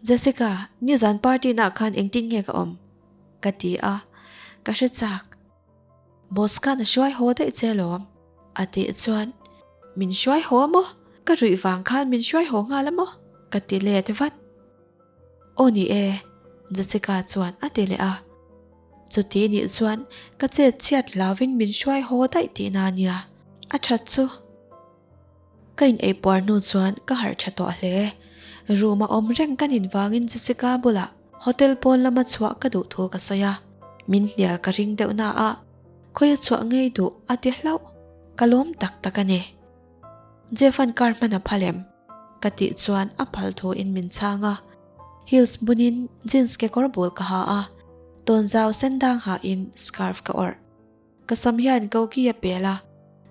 Speaker 1: Jessica, nizan party naah khan engtin nge ka awm? Ka ti a, ka hre chak. Boss khan a hruai haw daih che alawm, a tih chuan, Min hruai haw a maw? Ka ruih vang khan min hruai haw nghal a maw? Ka ti let vat. Aw ni e, Jessica chuan a ti leh a. Chuti nih chuan ka chet chhiat hlauvin min hruai haw daih tihna a nia, a that chu. Ka in ei puar hnu chuan ka harh tha tawh hle. Room a awm reng ka nin vangin Jessica bulah hotel pawn lama chhuah ka duh thu ka sawi a, min hnial ka ring deuh na a, khawi a chhuah ngei duh a ti hlauh, ka lawm tak tak a ni. Jeff-a'n car hman a phal em? Ka tih chuan a phal thu in min chhang a, heels bunin jeans kekawr bul ka ha a, tawnzau sen dang ha in scarf ka awrh. Ka sam hian koki a pel a,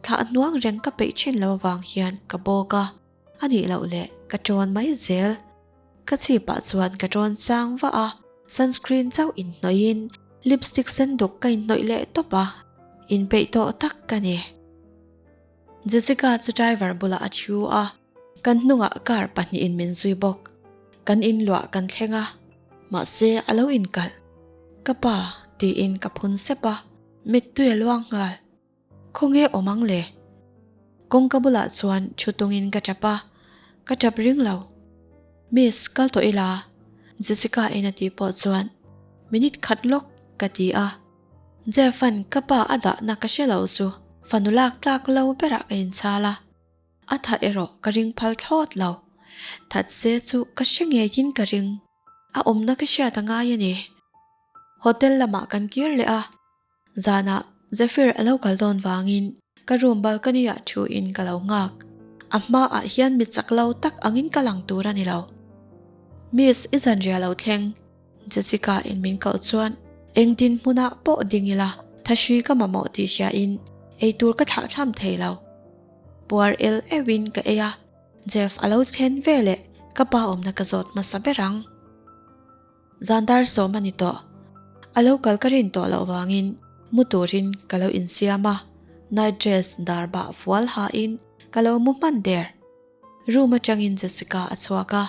Speaker 1: thlah hnuang reng ka peih thin lo avang hian ka bawk a, a nih loh leh ka ṭawn mai zel. Ka chhipah chuan ka ṭawn sang vah a, sunscreen chauh inhnawih in lipstick sen duk ka inhnawih leh tawp a, inpeih tawh tak ka ni. Jessica chu driver bulah a thu a, kan hnungah car pahnihin min zui bawk. Kan inluah kan thleng a, mahse a lo inkalh. Ka pa tiin ka phun sep a, mittui a luang nghal. Khawnge awm ang le? Kawngka bulah chuan thu tungin ka tap a, ka tap ring lo. Miss, kal tawh ila? Jessica in a tih pawh chuan minute khat lawk ka ti a. Jeff-a'n ka pa a dahna ka hre lo chu fanu lak tlak lo berah ka inchhal a, a tha erawh ka ring phal thlawt lo. That se chu ka hre ngeiin ka ring, a awmna ka hriat a ngai a ni. Hotel lamah kan kir leh a, zanah Zephyr a lo kal dawn vangin ka room balcony ah thuin ka lo nghak. A hmaah hian mi chak lo tak angin ka lang tur a ni lo. Miss, i zanriah lo thleng. Jessica in min koh chuan engtin hmunah pawh ding ila thahrui ka mamawh tih hria in eitur ka thlah thlam thei lo. Puar el euh in ka ei a, Jeff a lo thlen veleh ka pa awmna ka zawt hmasa ber ang. Zan dar sawm a ni tawh. A lo kal ka rin tawh loh vangin mu turin ka lo insiam a, night dress dar bah fual ha in ka lo mu hman der. Room atangin Jessica a chhuak a,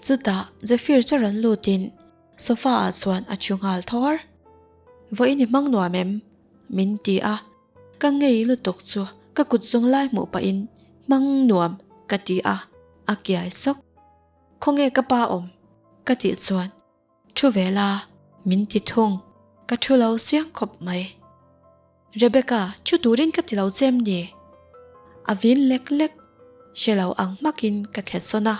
Speaker 1: chutah Zephyr chu rawn lutin sofa ah chuan a thu nghal thawr. Vawiin i hmang nuam em? min ti a, ka ngei lutuk chu ka kut zung lai hmuh pahin hmang nuam ka ti a, a kiai sawk. Khawnge ka pa awm? ka tih chuan Thu ve la, min ti thung. Ka thu lo siang khawp mai. Rebecca, thu turin ka ti lo che em ni? A vin lek lek. Hre lo ang hmakin ka thlet sawn a,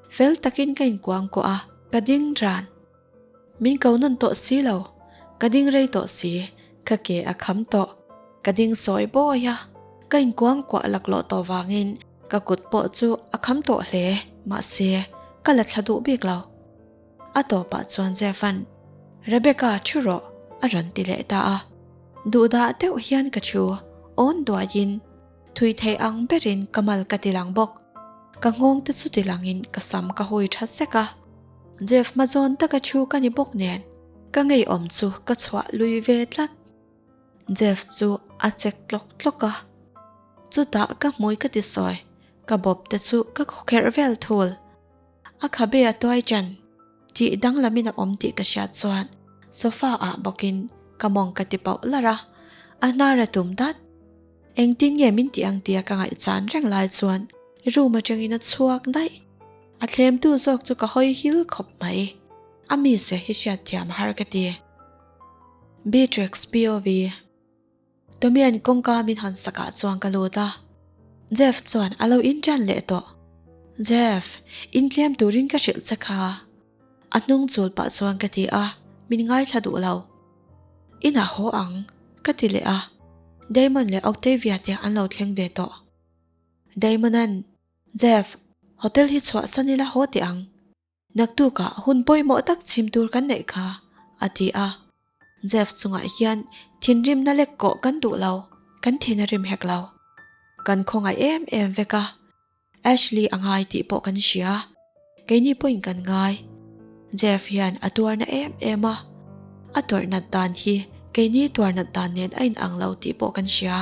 Speaker 1: fel takin ka inkuang kuah a, ka ding ran. Min ko nawn tawh si lo, ka ding rei tawh si, ka ke a kham tawh. Ka ding sawi bawi a, ka inkuang kuah laklawh tawh vangin ka kut pawh chu a kham tawh hle, mahse, ka la thla duh bik lo. A tawpah chuan Jeff-a'n, Rebecca, thu rawh, a rawn ti leh ta a. Duhdah deuh hian ka thu, awn duaiin, thui thei ang berin ka mal ka ti lang bawk. Ka nghawng te chu ti langin ka sam ka hui tha sek a. Jeff hmazawn taka thu ka ni bawk nen, ka ngeiawm chu ka chhuah lui ve tlat. Jeff chu a chek tlawk tlawk a. Chutah ka hmui ka ti sawi, ka bawp te chu ka khawkherh vel thul. A khabe a tuai ṭan tih danglamin a awm tih ka hriat chuan sofa ah bawkin ka mawng ka ti pauh larh a, a hnar a tum dat. Engtin nge min tih ang tia ka ngaihchan reng lai chuan room aṭangin a chhuak daih. A thlemtu zawk chu ka hawi hil khawp mai. A mizia hi hriatthiam har ka ti. Beatrix POV. Tomian kawngka min han sakah chuan ka lut a, Jeff chuan a lo inṭan leh tawh. Jeff, intlem turin ka hrilh che kha. A hnung chul pah chuan ka ti a, min ngaithla duh lo. Inah haw ang, ka ti leh a, Damon leh Octavia te an lo thleng ve tawh. Damon-a'n, Jeff, hotel hi chhuahsan ila haw teh ang. Naktukah hun pawimawh tak chhim tur kan neih kha, a ti a. Jeff chungah hian thinrimna lek kawh kan duh lo, kan thin a rim hek lo. Kan khawngaih em em vek a, Ashley a ngai tih pawh kan hria, keini pawhin kan ngai. Jeff hian a tuarna em em a, a tawrh nat dan hi keini tuar nat dan nen a inang lo tih pawh kan hria.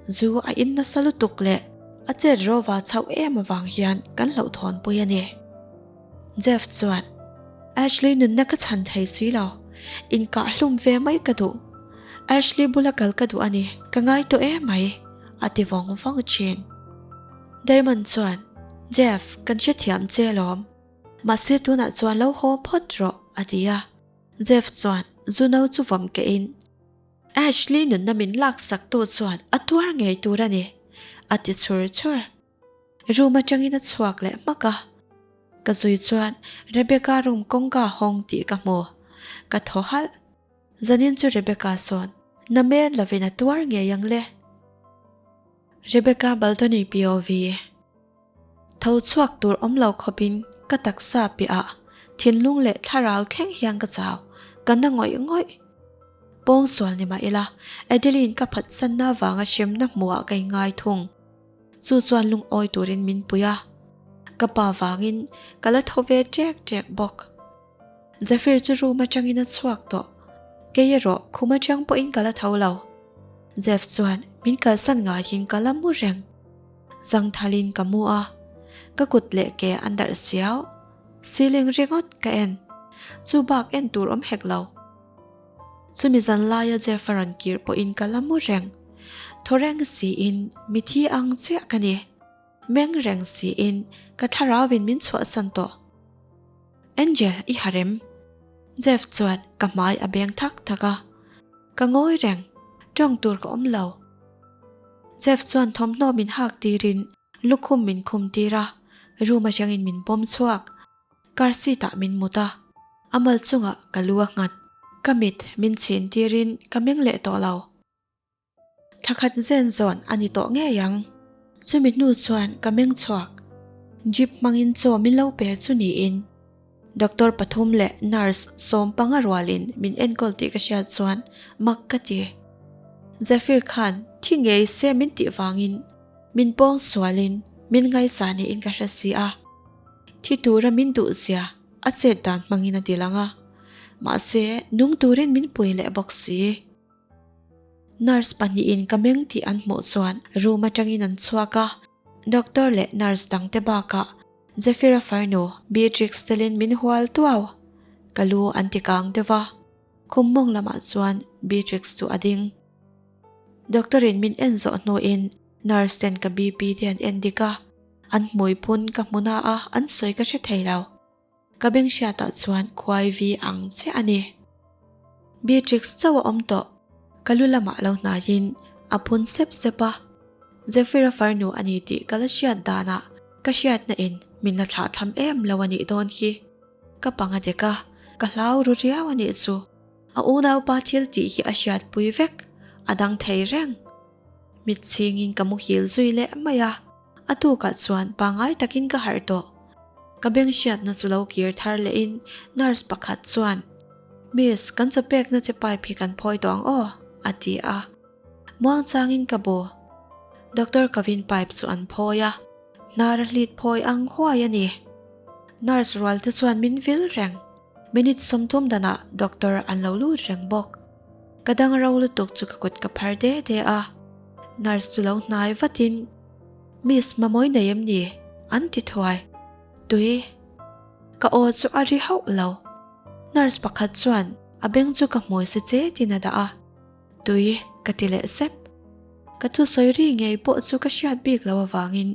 Speaker 1: Zu a in nasa lutuk leh a chet rova chhoh em avang hian kan hlauhthawnpui a ni. Jeff chuan, Ashley nunna ka chhan thei si lo, inkah hlum ve mai ka duh. Ashley bula kal ka duh a ni, ka ngai tawh em mai, a ti vawng vawng thin. Damon chuan, Jeff, kan hrethiam che alawm. Mahse tunah chuan lo haw phawt rawh, a ti a. Jeff chuan zu no chu vawm kehin, Ashley nunna min laksak tu chuan a tuar ngei tur a ni, a ti chhur chhur. Room atangin a chhuak leh hmak a. Ka zui chuan Rebecca room kawngka hawng tih ka hmu. Ka thaw halh. Zanin chu Rebecca sawn namen lovin a tuar ngei ang le. Rebecca Baldoni POV. Tho chhuak tur awm lo khawpin ka taksa piahah thinlung leh thlarau thleng hian ka chau, ka na ngawih ngawih. Pawngsual ni mah ila, Adeline ka phatsanna avanga hremna hmuhah ka inngai thung. Chu chuan lungawi turin min pui a, ka pa vangin ka la tho ve ṭek ṭek bawk. Zephyr chu room atangin a chhuak tawh. Kei erawh khum atang pawhin ka la tho lo. Zeph chuan min kalsan ngaiin ka la mu reng. Zangthalin ka mu a, ka kut leh ke an darh siau. Ceiling ringawt ka en. Chu bak en tur awm hek lo. Chumi zan laia Jeff a rawn kir pawhin ka la mu reng. Thaw reng siin mithi ang chiah ka ni. Meng reng siin ka thlarauin min chhuahsan tawh. Angel i harem. Jeff chuan ka hmai a beng thak thak a. Ka ngawi reng. Tawng tur ka awm lo. Jeff chuan thawmhnaw min hak tirin lukhum min khum tir a, room atangin min pawm chhuak. Car seat ah min mut a, a mal chungah ka lu a nghat. Ka mit min chhin tirin ka meng leh tawh lo. Thla khat zen zawn a ni tawh ngei ang. Chumi hnu chuan ka meng chhuak. Jeep hmangin chaw min lo pe chu niin Doctor pathum leh nurse 15 rualin min enkawl tih ka hriat chuan mak ka ti. Zephyr khan thi ngei se min tih vangin min pawng sualin min ngaisa niin ka hre si a. Thi tura min duh zia a chet dan hmangin a ti lang a, mahse nung turin min pui leh bawk si. Nurse pahnihin ka meng tih an hmuh chuan room atangin an chhuak a, doctor leh nurse dangte bakah Zephyra farnu Beatrix telin min hual tuau. Ka lu an ti kang deuh va, khum mawng lamah chuan Beatrix chu a ding. Doctor in min en zawh hnuin nurse ten ka BP te an en dik a, an hmui phun ka hmu na a an sawi ka hre thei lo. Ka beng hriatah chuan khuai vi ang chiah a ni. Beatrix chauh a awm tawh. Ka lu lamah lo hnaiin a phun sep sep a. Zephyra farnu a ni tih ka la hriat danah ka hriatna in min la thlah tham em lo a nih dawn hi. Ka pang a dek a, ka hlau ru riau a nih chu. A unaupa thil tih hi a hriatpui vek, a dang thei reng. Mit chhingin ka muhil zui leh mai a. A tukah chuan pangai takin ka harh tawh. Ka beng hriatna chu lo kir thar lehin nurse pakhat chuan, Miss, kan chaw pekna che pipe hi kan phawi tawh ang aw, a ti a. Muangchangin ka bu. Doctor Kavin pipe chu an phawi a, hnar a hlit phawi ang huai a ni. Nurse rual te chuan min vil reng. Minute 30 danah doctor an lo lut reng bawk. Ka dang ro lutuk chu ka kut ka phar de de a. Nurse chu lo hnai vatin, Miss Mamawi nei em ni? an ti thuai. Tui. Ka aw chu a ri hauh lo. Nurse pakhat chuan a beng chu ka hmui si chetin a dah a. Tui ka ti leh sep. Ka thusawi ri ngei pawh chu ka hriat bik lo avangin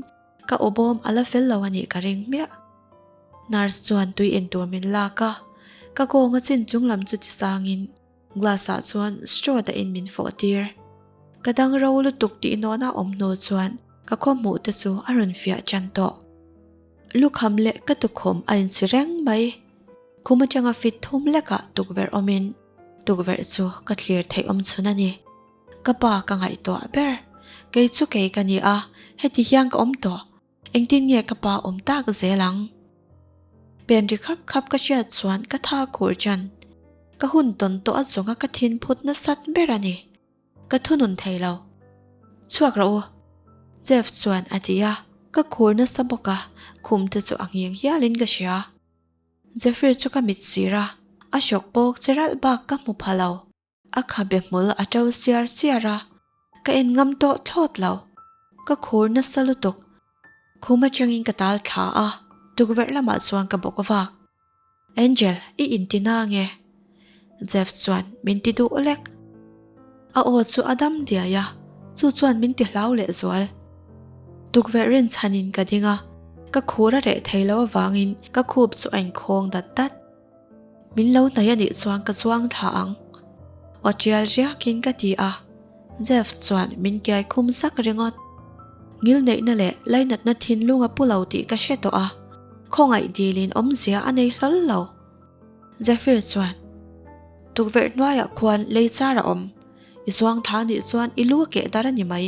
Speaker 1: ka aw bawm a la fel lo a nih ka ring hmiah. Nurse chuan tui en tur min lak a, ka kawnga chin chung lam chu ti sangin glass ah chuan straw dahin min fawh tir. Ka dang ro lutuk tih nawna awm hnu chuan ka khaw hmuh te chu a rawn fiah tan tawh. Lukham leh ka tukhum a insi reng mai. Khum atanga fit thum lekah tukverh awmin tukverh chu ka thlir theih awm chhun a ni. Ka pa ka ngaihtuah ber. Kei chu kei ka ni a, heti hian ka awm tawh. Engtin nge ka pa awm tak zel ang? Pen ri khap khap ka hriat chuan ka tha khur chan. Ka hun tawn tawh a zawnga ka thin phut nasat ber a ni. Ka thunun thei lo. Chhuak rawh u. Jeff chuan a ti a, ka khur nasa bawk a, khum te chu a nghing hialin ka hria. Zephyr chu ka mit sir a, a hrawk bawk che ralh bak ka hmu pha lo. A khabe hmul a to siar siar a, ka en ngam tawh thlawt lo. Ka khur nasa lutuk. Khum atangin ka tal thla a, tukverh lamah chuan ka bawk vak. Angel, i inti na nge? Jeff chuan min ti duh lek. A aw chu a dam diai a, chu chuan min ti hlau leh zual. Tukverh rinchhanin ka ding a, ka khur a reh thei lo avangin ka khup chu a inkhawng dat dat. Min lo hnaih a nih chuan ka chuang thla ang. Aw tial riakin ka ti a, Jeff chuan min kiai khum sak ringawt. Ngilneihna leh lainatna thinlung a pu lo tih ka hre tawh a, khawngaih dilin awmzia a nei hlawl lo. Zephyr chuan, Tukverh hnuaiah khuan lei char a awm. I zuang tha nih chuan i lu a keh dar a ni mai.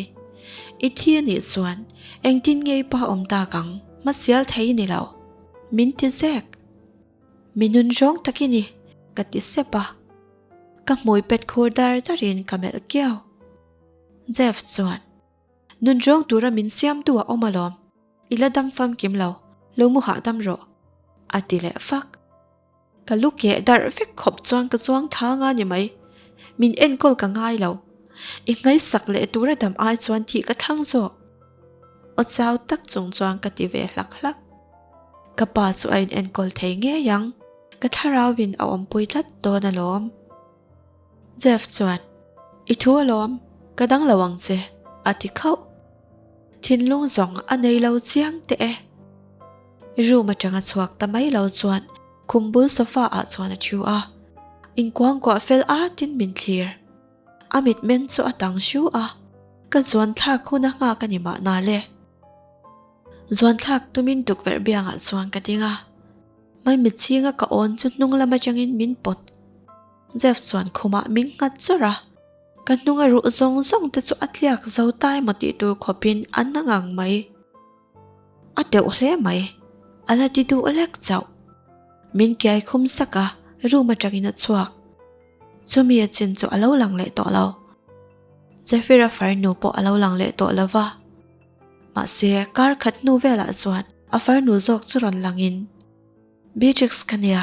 Speaker 1: I thi a nih chuan engtin nge i pa awm tak ang? Hmasial thei i ni lo. Min ti zek. Mi nun zawng tak i ni, ka ti sep a. Ka hmui pet khur dar darin ka melh kiau. Jeff chuan, Nun zawng tura min siamtu a awm alawm. I la dam famkim lo, lo mu hahdam rawh, a ti leh fak. Ka lu keh darh vek khawp chuan ka chuang thang a ni mai. Min enkawl ka ngai lo. I ngaihsak leh tura dam ai chuan thih ka thlang zawk. Aw chau tak chung chuan ka ti ve hlak hlak. Ka pa chu a in enkawl thei ngei ang. Ka thlarau in a awmpui tlat dawn alawm. Jeff chuan, I thu alawm, ka dang lo ang che, a ti khauh. Thinlung zawng a nei lo chiang teh e. Room atanga chhuak ta mai lo chuan khum bul sofa ah chuan a thu a, inkuangkuah fel atin min thlir. A mitmeng chu a tang hru a, ka zuan thlak hun a nghak a ni mahna le. Zuan thlak tumin tukverh biangah chuan ka ding a, maimit chhinga ka awn chu hnung lam atangin min pawt. Jeff chuan khumah min nghat chawrh a, ka hnunga ruh zawng zawng te chu a tliak zo ta emaw tih tur khawpin a na ngang mai. A teuh hle mai, a la ti duh lek chauh. Min kiai khum sak a, room atangin a chhuak. Chumi a chin chu a lo lang leh tawh lo. Zephyr-a farnu pawh a lo lang leh tawh lo va. Mahse, kar khat hnu velah chuan a farnu zawk chu rawn langin, Beatrix ka nia,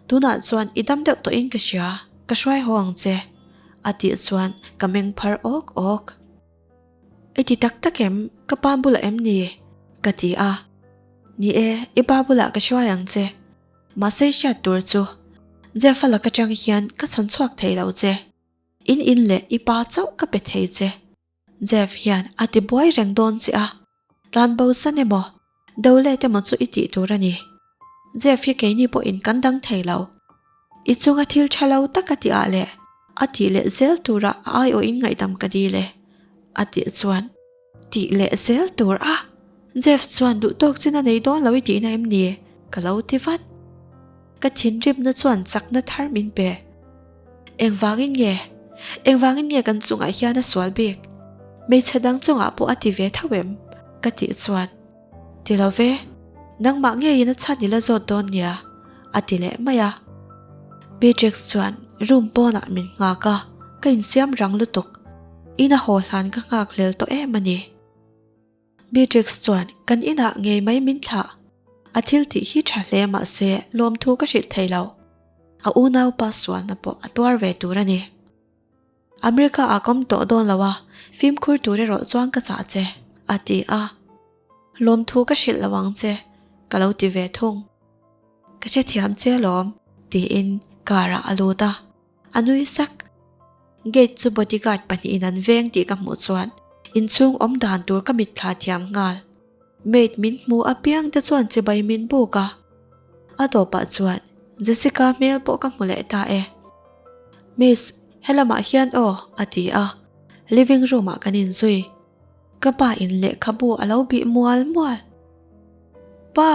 Speaker 1: tunah chuan i dam deuh tawhin ka hria, ka hruai haw ang che, a tih chuan ka meng phar awk awk. I ti tak tak em? Ka pa bulah em ni? Ka ti a. Ni e, i pa bulah ka hruai ang che. Mahse i hriat tur chu Jeff-a lak atang hian ka chhan chhuak thei lo che. In in leh i pa chauh ka pe thei che. Jeff hian a ti buai reng dawn che a. Tlan bo san emaw, do let emaw chu i tih tur a ni. Jeff hi keini pawhin kan dang thei lo. I chunga thil tha lo tak a tih ah leh a tih leh zel tura a aiawhin ngaihdam ka dil e, a tih chuan. Tih leh zel tur a? Jeff chuan duh tawk chin a nei dawn lo i tihna em ni? Ka lo ti vat. Ka thinrimna chuan chakna thar min pe. Engvangin nge? Engvangin nge kan chungah hian a sual bik? Hmeichhe dang chungah pawh a ti ve tho em? Ka tih chuan, Ti lo ve, nangmah ngeiin a chhan i la zawt dawn nia, a ti leh mai a. Beatrix chuan room pawnah min nghak a, ka insiam rang lutuk. Ina haw hlan ka nghak hlel tawh em a ni. Beatrix chuan kan inah ngei mai min thlah. A thil tih hi tha hle mahse lawmthu ka hrilh thei lo. A unaupa sualna pawh a tuar ve tur a ni. America ah ka awm tawh dawn lo a, fimkhur tur erawh chuan ka chah che, a ti a. Lawmthu ka hrilh lo ang che, ka lo ti ve thung. Ka hrethiam che alawm, tiin car ah a lut a, a nui sak. Gate chu bodyguard pahnihin an veng tih ka hmuh chuan inchhung awm dan tur ka mitthla thiam nghal. Maid min hmu apiang te chuan chibai min buk a. A tawpah chuan Jessica hmel pawh ka hmu leh ta e. Miss, helamah hian aw, a ti a. Living room ah kan inzui. Ka pa in lehkhabu a lo bih mual mual. Pa!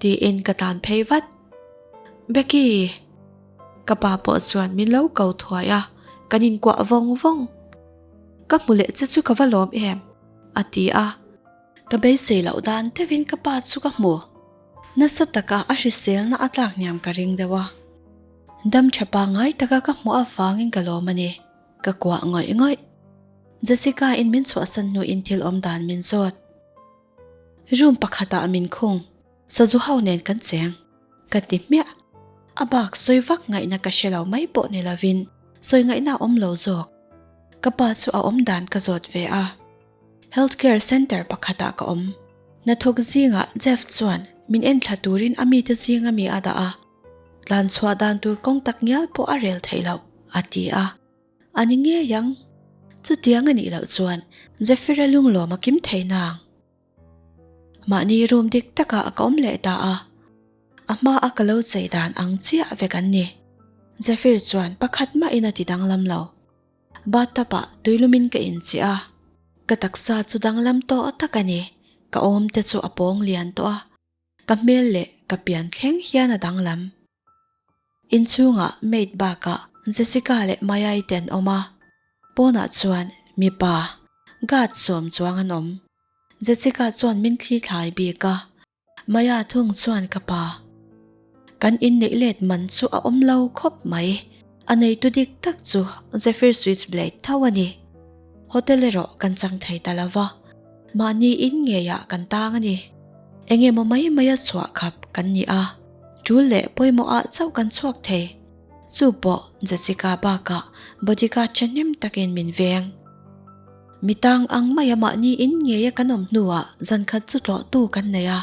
Speaker 1: tiin ka tan phei vat. Becky! Ka pa pawh chuan min lo ko thuai a, kan inkuah vawng vawng. Ka hmu leh che chu ka va lawm em? a ti a. Ka beisei loh dan deuhin ka pa chu ka hmu. Nasa taka a hriselna a tlak hniam ka ring deuh a. Dam tha pangngai taka ka hmuh avangin ka lawm a ni. Ka kuah ngawih ngawih. Jessica in min chhuahsan hnuin thil awm dan min zawt. Room pakhatah min khung. Sazu ho nen kan cheng. Ka ti hmiah. A bak sawi vak ngaihna ka hre lo mai pawh ni lovin sawi ngaihna a awm lo zawk. Ka pa chu a awm dan ka zawt ve a. Health care center pakhatah ka awm. Hnathawk zingah Jeff chuan min enthla turin a mite zinga mi a dah a, tlan chhuah dan tur kawng tak ngial pawh a rel theih loh, a ti a. A ni ngei ang. Chutiang a nih loh chuan Zephyra lunglawm a kim thei nang. Mahni room dik takah ka awm leh ta a, a hma a ka lo chei dan ang chiah vek an ni. Zephyr chuan pakhat mahin a ti danglam lo. Bathtub ah tuilumin ka inchiah a. Ka taksa chu danglam tawh tak a ni, ka awm te chu a pawng lian tawh a, ka hmel leh ka pian thleng hian a danglam. Inchhungah maid bakah Jessica leh Maya-i te an awm a, pawnah chuan mipa guard sawm chuang an awm. Jessica chuan min thli thlai bik a, Maya thung chuan ka pa, kan inneih let man chu a awm lo khawp mai. A neitu dik tak chu Zephyr Switchblade tho a ni. Hotel erawh kan chang thei ta lo va, mahni in ngeiah kan tang a ni. Eng emaw mai maia chhuah khap kan ni a, tul leh pawimawhah chauh kan chhuak thei. Chu pawh Jessica bakah bodyguard thahnem takin min veng. Mi tang ang maia mahni in ngeia kan awm hnuah zan khat chu tlawhtu kan nei a,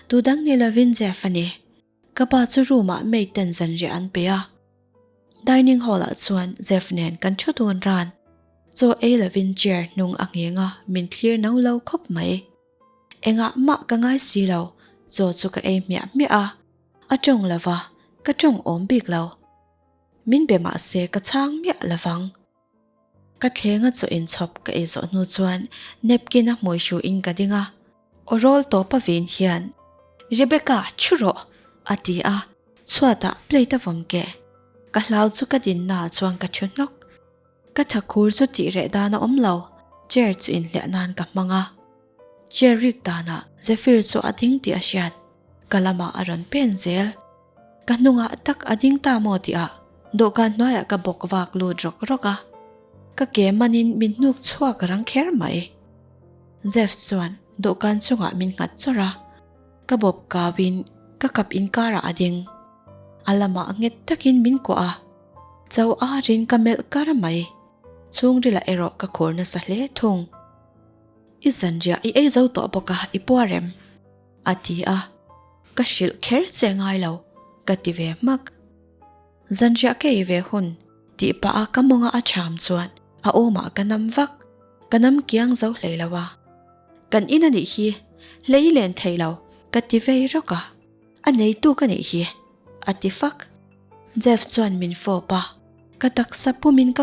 Speaker 1: tu dang ni lovin Jeff a ni. Ka pa chu room ah maid ten zanriah an pe a. Dining hall ah chuan Jeff nen kan thu dun ran. Chaw ei lovin chair hnung a ngheng a, min thlir no lo khawp mai. Engah mah ka ngai si lo, chaw chu ka ei hmiah hmiah a. A tawng lova, ka tawng awm bik lo. Min be mahse ka chhang miah lovang. Ka thlenga chaw inchhawp ka ei zawh hnu chuan napkin a hmui hru in ka ding a, aw rawl tawp a vin hian, Rebecca, thu rawh! a ti a, chhuatah plate a vawm keh. Ka hlau chu ka dinna ah chuan ka thu hnawk. Ka tha khur chu tih reh dan a awm lo, chair chu inhliah nan ka hmang a. Chair rik danah Zephyr chu a ding tih a hriat, ka lamah a rawn pen zel. Ka hnungah tak a ding ta maw tihah dawhkan hnuaiah ka bawk vak lut rawk rawk a, ka ke manin min hnuk chhuak rang kher mai. Jeff chuan dawhkan chungah min nghat chawrh a, ka bawp kauin ka kap inkarah a ding. A lamah nghet takin min kuah a, cho arin ka melh kar mai. Chhungrilah erawh ka khur nasa hle thung. I zanriah i ei zo tawh bawk a, i puar em? A ti a. Ka hrilh kher che ngai lo, ka ti ve hmak. Zanriah ka ei ve hun tih pah a ka mawnga a cham chuan a awmah ka nam vak, ka nam kiang zo hlei lo a. Kan in a nih hi, hlei len thei lo, ka ti vei rawk a. A neitu ka nih hi, a ti fak. Jeff chuan min fawp a, ka taksa pumin ka.